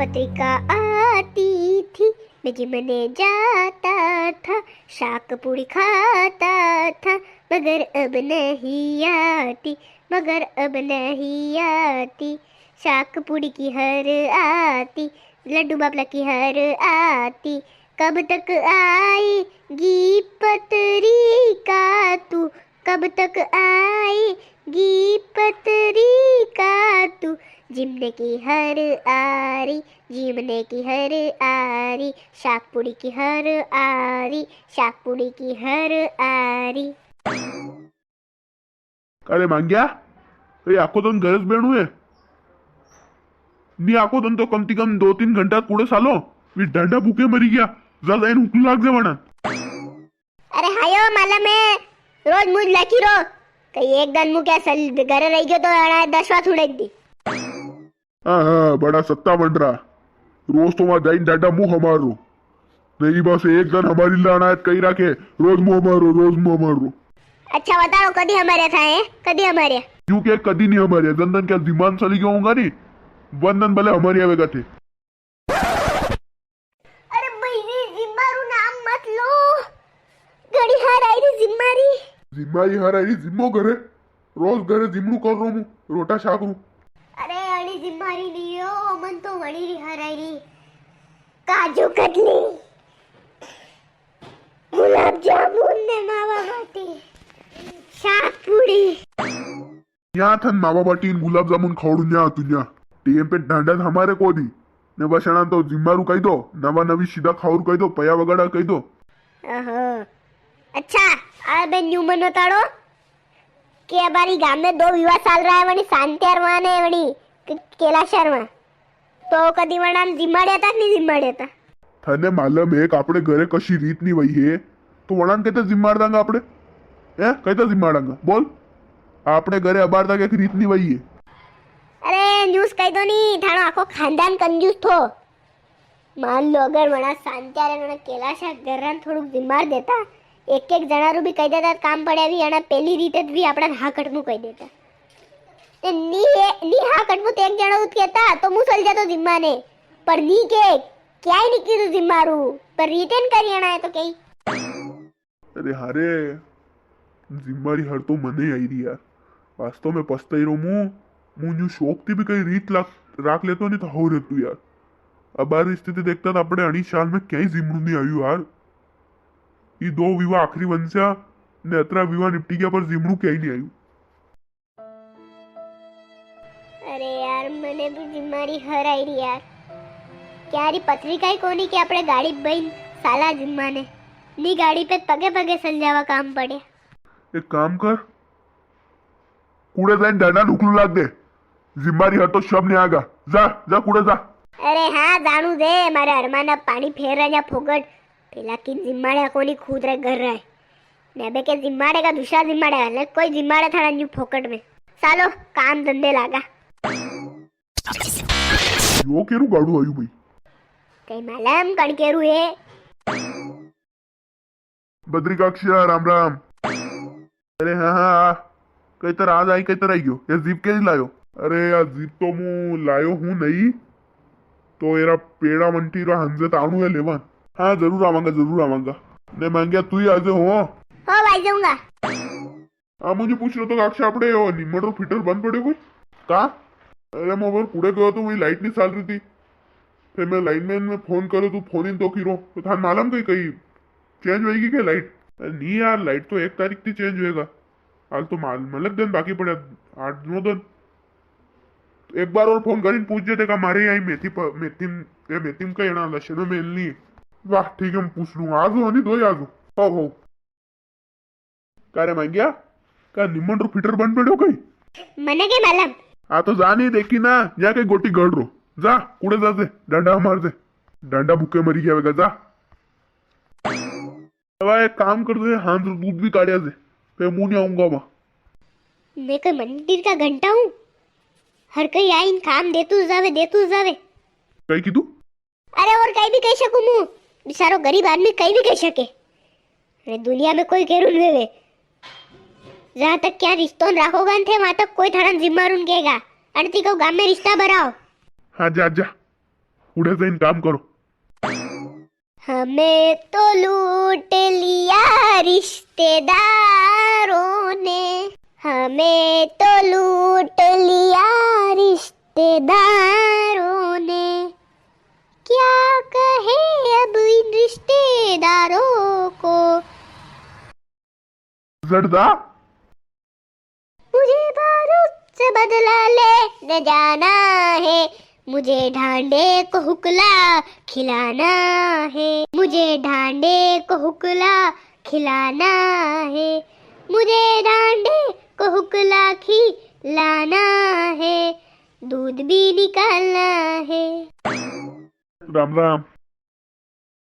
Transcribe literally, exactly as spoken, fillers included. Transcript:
पत्रिका आती थी, मैं जिमने जाता था, शाक पूड़ी खाता था, मगर अब नहीं आती, मगर अब नहीं आती। शाक पूड़ी की हर आती, लड्डू बापला की हर आती। कब तक आएगी पत्रिका तू, कब तक आएगी पत्रिका तू, जिमने की हर आरी, जिमने की हर आरी, शाकपुड़ी की हर आरी, शाकपुड़ी की हर आरी। अरे मांग्या, ये आखो दन गरज बेणु है। नी आखो दन तो कम ती कम दो तीन घंटा कूड़े सालो, वी ढांडा भूखे मरी गया। जा जाइन हुकलू लाग जावणा। अरे हायो मालूम है, रोज मुझ लाखी रो। कई एक दन मु क्या सल घरे रह गयो तो अड़ा दसवा थुड़क दी। हाँ, हाँ, बड़ा सत्ता बन रहा। रोज तो वहां जाइन ढांडा मुंह हमार रो। नहीं बस एक दन हमारी लाना है, कही राखे, रोज मुंह हमार रो, रोज मुंह हमार रो। अच्छा बताओ, कदी हमारे था है? कदी हमारे? क्यों के कदी नहीं हमारे, जन दन क्या जिमान चली गया होगा नी, वन दन भले हमारी आवेगा थे। अरे भाई रे, जिम्मा रू नाम मत लो। घणी हार आई री जिम्मा री। जिम्मा री हार आई री, जिम्मो घरे। रोज घरे जिमणू कर रो मु, रोटा शाक रू। अरे अणी जिम्मा री लियो, मन तो वणी री हार आई री। काजू कतली, गुलाब जामुन ने मावा बाटी, शाक पूड़ी। न्या थन मावा बाटी ने गुलाब जामुन खावड़ू न्या तू न्या। टेम पे ढांडा हमारे को दी। ने बस अणा तो जिम्मा रू कही दो, नवा नवी सीधा खावर कही दो, पया वगाड़ा कही दो। ओहो। अच्छा, आ बे न्यू मन बताड़ो के अबारी गाम में दो विवाह साल रहा है, वणी शांतियार वहां ने वणी क-, कैलाशर वहां। तो कदी वणान जिम्माड़्या था कि नहीं जिम्माड़्या था? थने मालूम है कि आपणे घरे कशी रीत नी वही है, तो वणान कहते जिम्माड़ दांगा आपणे? हैं? कहते जिम्माड़ दांगा? बोल। आपणे घरे अबार तक एक रीत नी वही है। अरे, न्यूज कही दो नी, थाणो आखो खानदान कंजूस थो। मान लो, अगर वणा सांत्या रे वणा कैलाशा घर रान थोड़ुक जिम्माड़ देता, एक एक जणा रू भी कही देता, काम पड़्या भी, अणा पेली रीते भी आपणा हा कटमू कही देता। ते नी है, नी हा कटमू तो एक जणा उत कहता, तो मु सल जातो जिम्मा ने। पर नी के, क्या ही नी कीधु जिम्मा रू, पर रिटर्न करियाना है तो कई। अरे हारे, जिम्मा री हर तो मने आई री यार। वास्तव में पछताई रो मु, मु न्यू शौक थी भी कई रीत लाग-, राख लेतो नी तो हो रहतू यार। अबार स्थिति देखता तो आपणे अणी साल में क्या ही जिमणू नी आयु यार। ई दो विवाह आखिरी वंशा, ने अतरा विवाह निपटी गया पर जिमणू क्या ही नी आयु। अरे यार, मने भी जिम्मा री हर आई री यार। क्या री पत्रिका ही कोनी कि आपणे गाड़ी बइन साला जिम्मा ने। नी गाड़ी पे पगे पगे सल जावा काम पड़े। एक काम कर, कूड़े जाइन डांडा नुकलू लाग दे। जिम्मा री हर तो शब ने आगा। जा, जा कूड़े जा। अरे हाँ, जानू दे, मारे अरमाना पानी फेर रहा फोगट। पेला किन जिम्माड़े कोनी खुद रे घर रहे। ने अबे के जिम्माड़े का दूसरा जिम्माड़े का, ले कोई जिम्माड़े थारा न्यू फोकट में। सालो, काम धंधे लागा। यो केरू गाड़ू आयु भाई? कई मालूम कण केरू है? बद्री काक्षा, राम राम। अरे हाँ, हाँ, हाँ। कई तर आज आई, कई तर आई गयो? ये जीप के नी लायो? अरे यार, जीप तो मु लायो हूँ नहीं, तो एरा पेड़ा वंटी रा हंजे ताणू है लेवान। हाँ, जरूर आवांगा, जरूर आवांगा। ने मांग्या, तू ही आजे हो। हो भाई, जाऊंगा। हाँ, मुझे पूछ रहा तो काक्षा, आपड़े यो निम्मड़ रो फिटर बंद पड़े कोई? का? अरे, मैं ऊपर कूड़े गयो तो वही लाइट नहीं चाल रही थी। फिर मैं लाइनमैन में फोन करो, तू फोन ही तो किरो। तो थान मालूम कई, कई चेंज होएगी क्या लाइट? अरे नहीं यार, लाइट तो एक तारीख थी चेंज होएगा। हाल तो माल-, मलक दिन बाकी पड़ा, आठ नौ दिन। एक बार और फोन करीन पूछ जे, देखा मारे यहाँ मेथी प-, मेथी म-, ए, मेथी में कई ना लक्षण में मेल नहीं है। वाह, ठीक है, मैं पूछ लूंगा। आज हो नहीं, दो ही आज हो। हो, हो। का रे मांग्या, का निम्मन रो फिटर बन पड़ो कई? मने के मालूम? आ तो जानी देखी ना, या के गोटी गड़ रो। जा, कूड़े जा दे, डंडा मार दे। डंडा भूखे मरी गया वेगा, जा। अब एक काम कर दे, हाथ रो दूध भी काढ़िया दे, फिर मुंह नहीं आऊंगा वहां। मैं कोई मंदिर का घंटा हूँ? हर कई आइन काम देतू जावे, देतू जावे। कई कीधु? अरे और कई भी कही सकूं मु, बेचारो गरीब आदमी कई भी कही सके। अरे दुनिया में कोई केरू नी वेवे। जहाँ तक क्या रिश्तो न राखोगा न थे, वहां तक कोई थारा जिम्मा रू न केगा। अणती को गाम में रिश्ता भराओ। आजा, आजा, उड़े जईन काम करो। हमें तो लूट लिया रिश्तेदारों ने, हमें तो लूट लिया रिश्तेदारों ने। क्या कहे अब इन रिश्तेदारों को। जड़दा। मुझे बारूद से बदला लेने जाना है, मुझे ढांडे को हुकला खिलाना है, मुझे ढांडे को हुकला खिलाना है, मुझे ढांडे को हुकला खिलाना है, दूध भी निकालना है। राम राम।